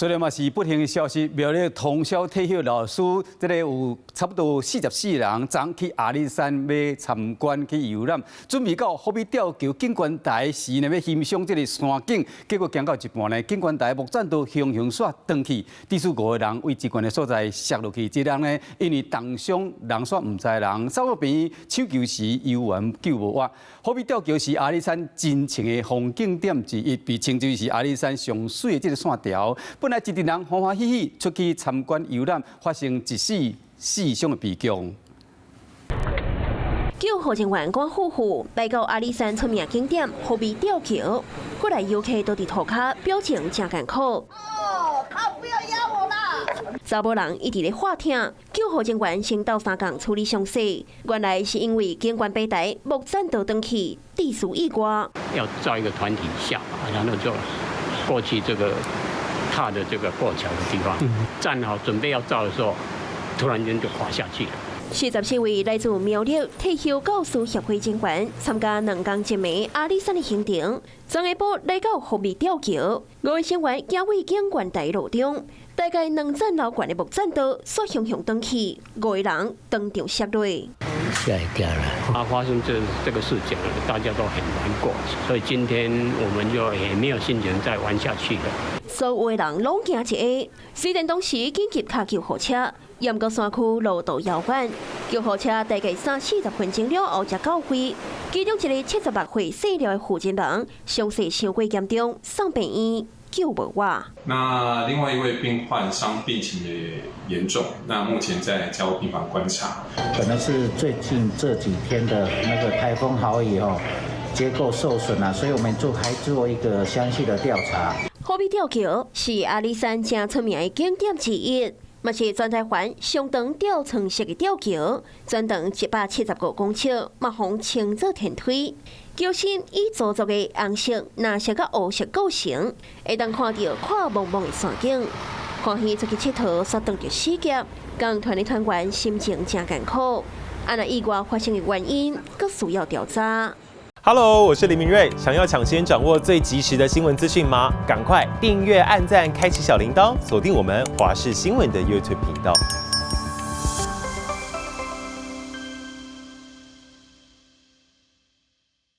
雖然嘛是不幸的消息，苗栗通霄退休老師，這个有差不多44人，昨去阿里山欲參觀去遊覽，準備到虎尾吊橋景觀台時呢，欲欣賞這个山景，結果行到一半呢，景觀台木棧道雄雄煞斷去，致使五個人對懸的所在摔落去。這人呢，因為重傷，人煞毋知人，送到病院搶救時猶原救無活。虎尾吊橋是阿里山真正的風景點之一，被稱之為是阿里山上媠的這个線條。本來一陣人歡歡喜喜出去參觀遊覽，發生一死四傷的悲劇。救護人員趕赴赴來到阿里山出名景點虎尾吊橋，過來遊客都佇塗跤，表情誠艱苦。哦，他不要壓我啦！查某人一直咧喊疼，救護人員先鬥相共處理傷勢。原來是因為景觀白台木棧道斷去，致使意外。要造一個團體下，然後就過去這個踏的這個過橋的地方，站好準備要造的時候，突然間就垮下去了。44位來自苗栗退休教師協會人員參加2天一暝阿里山的行程，昨下晡來到虎尾吊橋，五个成員行對景觀台路中，大概2層樓懸的木棧道煞雄雄斷去，五個人當場摔落。嚇一跳了。啊，發生這個事情，大家都很難過，所以今天我們就也沒有心情再玩下去了。所有的人攏驚一下，雖然當時緊急敲救護車，毋過山區路途遙遠，救護車大概三四十分鐘了後才到位。其中一个76歲姓廖的負責人，傷勢傷過嚴重，送病院救無活。那另外一位病患傷病情也嚴重，那目前在加護病房觀察。可能是最近這幾天的那個颱風豪雨哦，結構受損了，所以我們做還做一個詳細的調查。虎尾吊橋是阿里山誠出名的景點之一，嘛是全台灣上長吊床式的吊橋，全長175公尺，嘛予稱做天梯。橋身以粗糙的紅色、藍色佮烏色構成，會當看著闊茫茫的山景。歡喜出去𨑨迌，煞撞著死劫，共團的團員心情誠艱苦。啊，若意外發生的原因，閣需要調查。 Hello，我是林明瑞。想要搶先掌握最及時的新聞資訊嗎？趕快訂閱、按讚、開啟小鈴鐺，鎖定我們華視新聞的 YouTube 頻道。